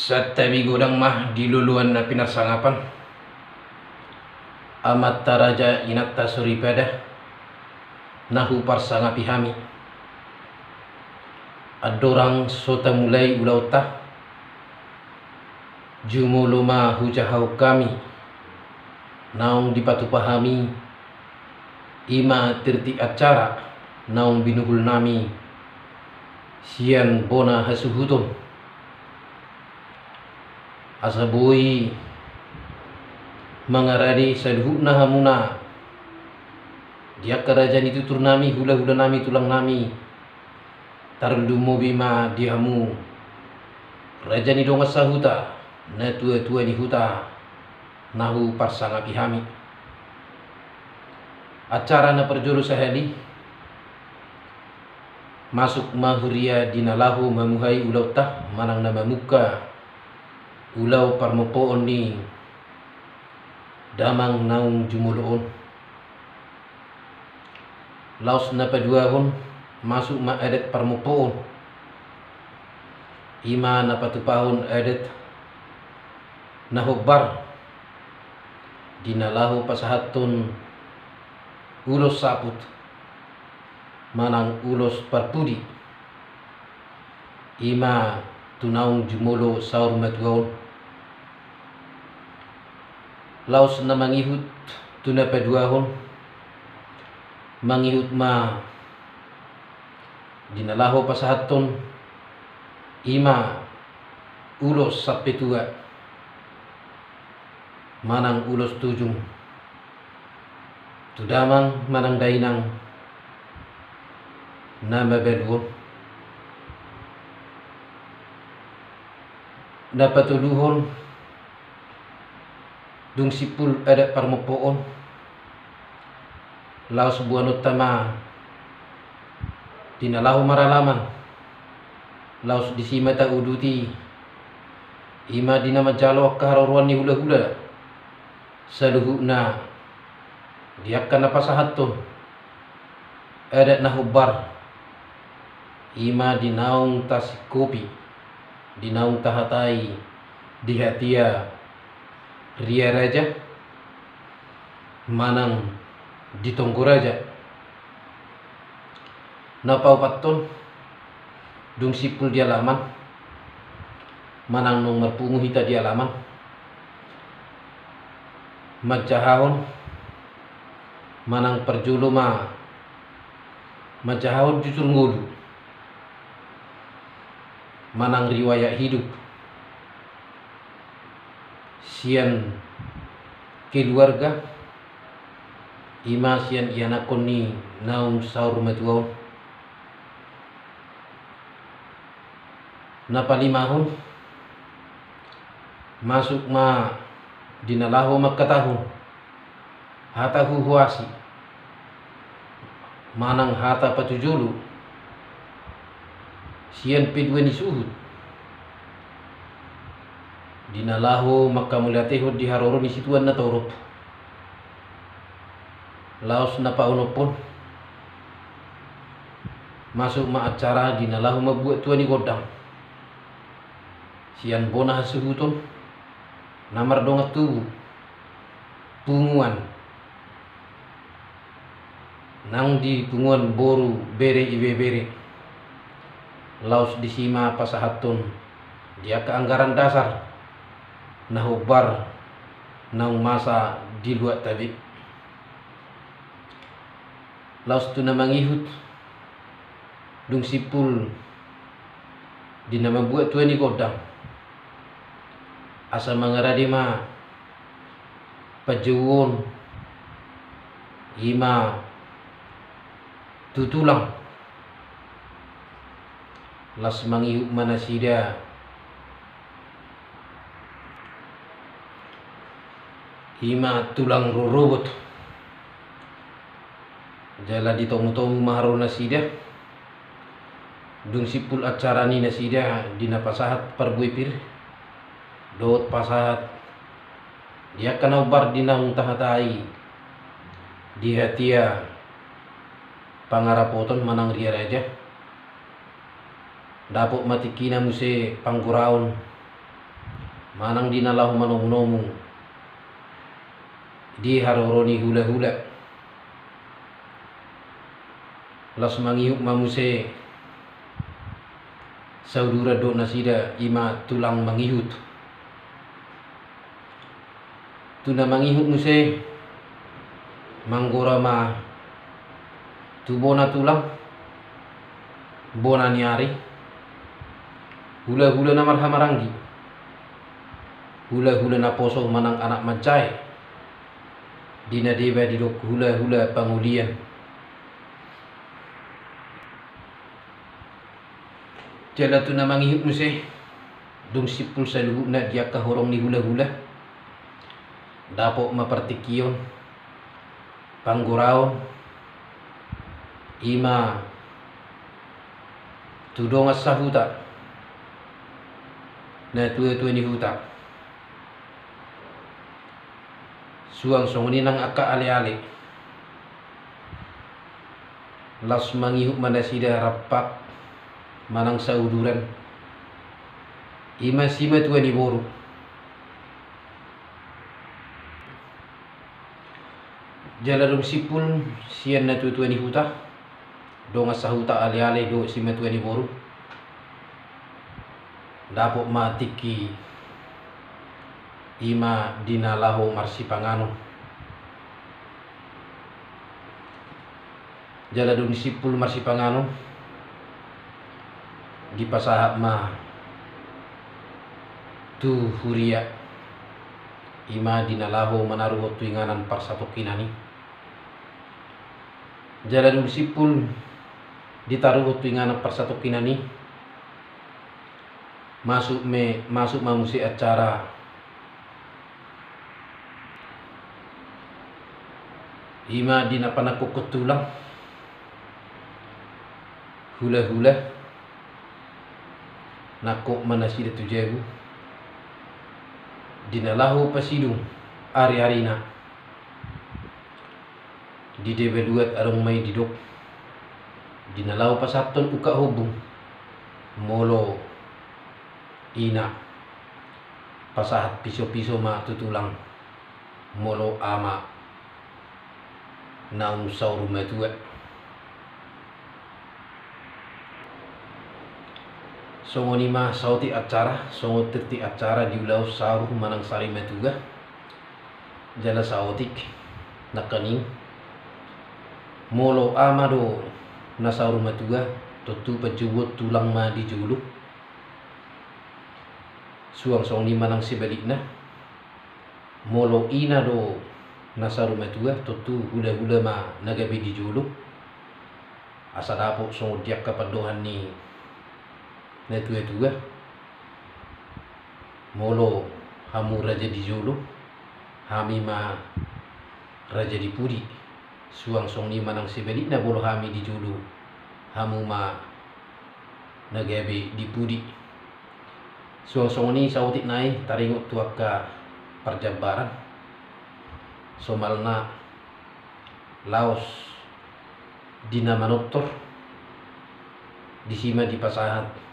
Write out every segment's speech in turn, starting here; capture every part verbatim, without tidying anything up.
Santabi godang ma di loloan na pinarsangapan, amanta raja inanta soripada na huparsangapi hami. Andorang so tamulai ulaonta, jumolo ma hujahahon hami naung dipatupa hami, i ma tirti acara naung binuhul nami sian bona hasuhuton, asa boi mangarade saluhutna hamuna di angka raja ni tutur nami, hulahula nami, tulang nami. Tarlumobi ma di hamu raja ni dongan sahuta, natuatua ni huta na huparsangapi hami. Acara na parjolo sahali, masuk ma huria di na laho mamuhai ulaonta manang na mamungka ulaon parmompoon ni damang naung jumolo on. Laos na paduahon, masuk ma adat parmompoon, i ma na patupahon adat na hombar di na laho pasahathon ulos saput manang ulos parpudi, i ma tu naung jumolo saur matua on. Laos na mangihut tu na paduahon, mangihut ma di na laho pasahathon, i ma ulos sampetua manang ulos tujung tu damang manang dainang na mabalu on. Na patoluhon, dung simpul adat parmompoon, laos boanonta ma di na laho maralaman, laos disi ma tauduti, i ma di na manjalo angka haroroan ni hulahula saluhutna di angka na pasahathon adat na hombar, i ma di naung tasingkopi, di naung tahatai di hatiha Ria Raja manang di Tonggo Raja. Na paopathon, dung simpul di alaman manang naung marpungu hita di alaman, manjahahon manang parjolo ma manjahahon jujur ngolu manang riwayat hidup sian keluarga, i ma sian ianakhon ni naung saur matua on. Na palimahon, masuk ma di na laho mangkatahon hata huhuasi manang hata patujolo sian P dua ni suhut, di na laho mangkamauliatehon di haroro ni situan na torop. Laos na paonomhon, masuk ma acara di na laho mambuat tua ni gondang sian bona hasuhuton na mardongan tubu, punguan, nang di punguan boru, bere, ibebere. Laos disi ma pasahathon di angka anggaran dasar na hombar naung masa di luatta be. Laos tu na mangihut, dung simpul di na mambuat tua ni gondang, asa mangarade ma panjouon, i ma tu tulang. Laos mangihut ma nasida, i ma tulang rorobot. Jala ditomutomu ma haroro nasida. Dung simpul acara ni nasida di na pasahat parbue pir dohot pasahat di angka na hombar di naung tahatai di hatiha pangarapoton manang Ria Raja. Dapot ma tingkina muse panggoraon manang di na laho manomunomu di haroro ni hulahula. Laos mangihut ma muse sauduran dohot nasida, i ma tulang mangihut. Tu na mangihut muse, manggora ma tu bona tulang, bona ni ari, hulahula na marhahamaranggi, hulahula naposo manang anak manjae, di na deba didok hulahula pangolian. Jala tu na mangihut muse, dung simpul saluhutna di angka horong ni hulahula, dapot ma partingkion, panggoraon, i ma tu dongan sahuta, natuatua ni huta. Suang songon i nang angka aleale. Laos mangihut ma nasida rampak manang sauduran, i ma simatua ni boru. Jala dung simpul sian natuatua ni huta, dongan sahuta, aleale dohot simatua ni boru, dapot ma tingki, i ma di na laho marsipanganon. Jala dung simpul marsipanganon, dipasahat ma tu huria, i ma di na laho manaruhon tu inganan parsatongkinan i. Jala dung simpul ditaruhon tu inganan parsatongkinan i, masuk me, masuk ma muse acara, i ma di na panangkokhon tulang, hulahula, nangkok ma nasida tu jabu, di na laho pasidung ariarina. Di deba luat adong ma i didok, di na laho pasahathon ungkap hombung, molo ina, pasahat pisopiso ma tu tulang, molo ama, naung saur matua. Songon i ma saotik acara, songon tirti acara di ulaon saur manang sari matua. Jala saotik nangkaning, molo ama do na saur matua, tontu panjouon tulang ma di jolo. Suang songon i ma nang sebalikna, molo ina do na saur matua, tontu hulahula ma na gabe di jolo. Asa dapot songon di angka pandohan ni natuatua, molo hamu raja di jolo, hami ma raja di pudi. Suang songon i ma nang sebalikna, molo hami di jolo, hamu ma na gabe di pudi. Suang songon i saotik nai taringot tu angka parjambaran, somalna laos di na manortor, disi ma dipasahat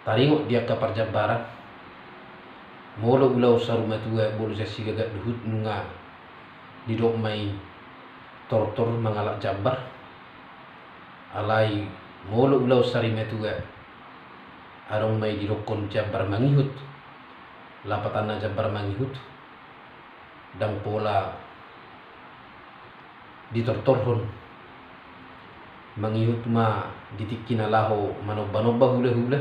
taringot di angka parjambaran. Molo ulaon saur matua, molo sian sigagat dohot nunga didok ma i tortor mangalap jambar. Alai molo ulaon sari matua, adong ma i didokkon jambar mangihut, lapatanna jambar mangihut. Ndang pola ditortorhon. Mangihut ma di tingki na laho manombanomba hulahula,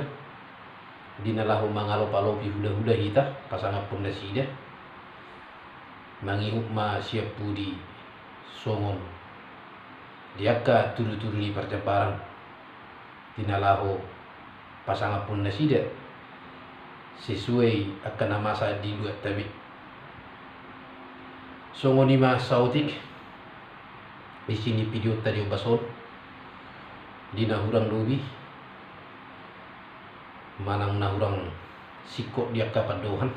di na laho mangalopalopi hulahula hita pasangaphon nasida. Mangihut ma sian pudi songon di angka tudutudu ni parjambaran, di na laho pasangaphon nasida sesuai angka na masa di luatta be. Songon i ma saotik isi ni videonta di ombas on, di na hurang lobi manang na hurang singkop di angka pandohan.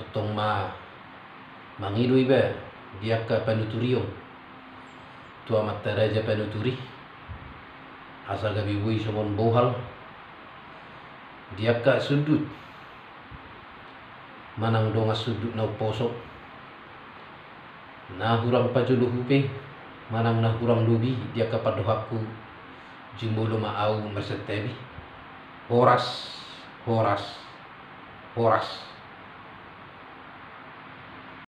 Tongtong ma mangido iba di angka panuturion tu amanta raja panuturi, asa gabe boi songon bohal di angka sundut manang dongan sundut na umposo, na hurang pajolo hupe, manang na hurang lobi di angka pandohanku, jumolo ma ahu marsantabi. Horas, horas, horas.